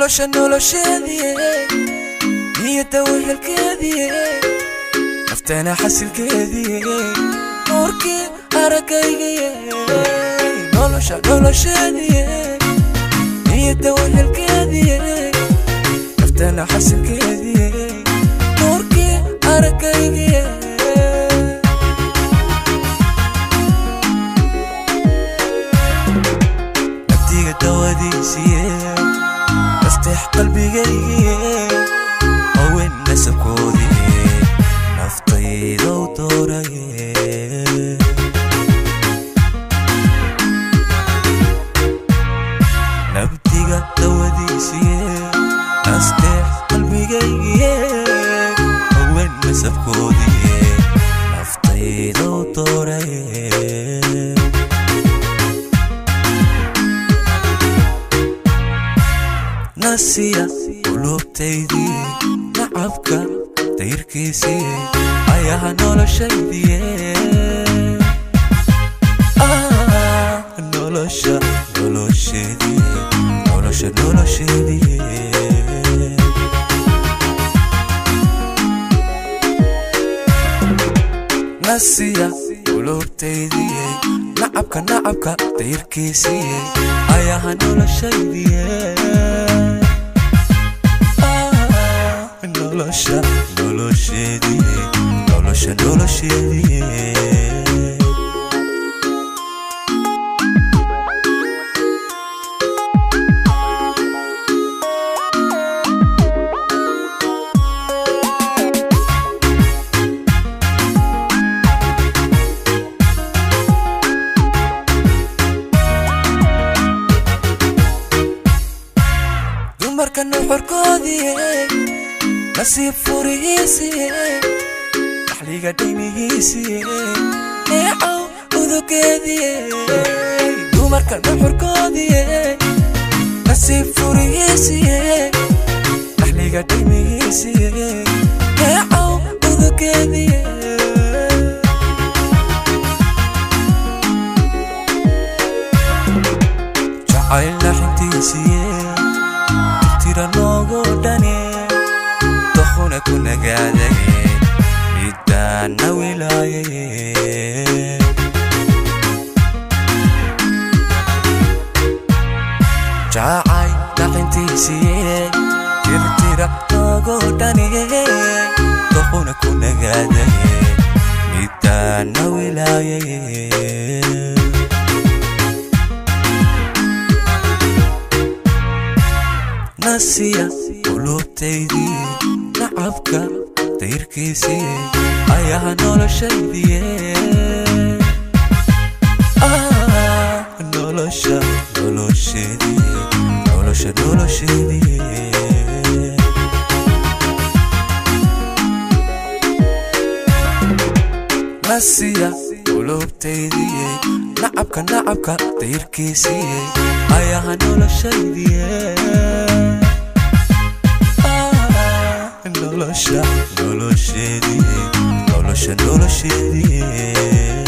Nolosha nolosheedii, niyadda wehelkeedii, naftana xasilkeedii, nuurkii araggaygiye. Nolosha nolosheedii, niyadda wehelkeedii, naftana xasilkeedii, nuurkii araggaygiye. Naftiga dawadiisiye, nasteex qalbigaygiye, haween nasabkoodii, naftaydow dooraye. Nabdiga dawadiisiye, nasteex qalbigaygiye, haween nasabkoodii, naftaydow dooraye. Nasiya qulubtaydii, nacabka dayrkiisii, ayaha noloshaydiye. Nolosha nolosheedii, nolosha nolosheedii. Nasiya qulubtaydii, nacabka nacabka dayrkiisii, ayaha noloshaydiye. Nolosha nolosheedii, nolosha nolosheedii. Dumarka nuxurkoodii, nasiib furihiisii, dhaxliga dhaymihiisii, neecow udugeedii. Dumarka nuxurkoodii, nasiib furihiisii, dhaxliga dhaymihiisii, neecow udugeedii. Jacayl naxintiisiye, tira noogu dhane, dokhuna ku nagaadaye, midaana wilaayaye. Jacayl naxintiisiye, tirtira noogu dhane, dokhuna ku nagaadaye, midaana wilaayaye. Nasiya qulubtaydii, nacabka dayrkiisii, ayaha noloshaydiye. Nolosha nolosheedii, nolosha nolosheedii. Nasiya qulubtaydii, nacabka nacabka dayrkiisii, ayaha noloshaydiye. Nolosha nolosheedii, nolosha nolosheedii.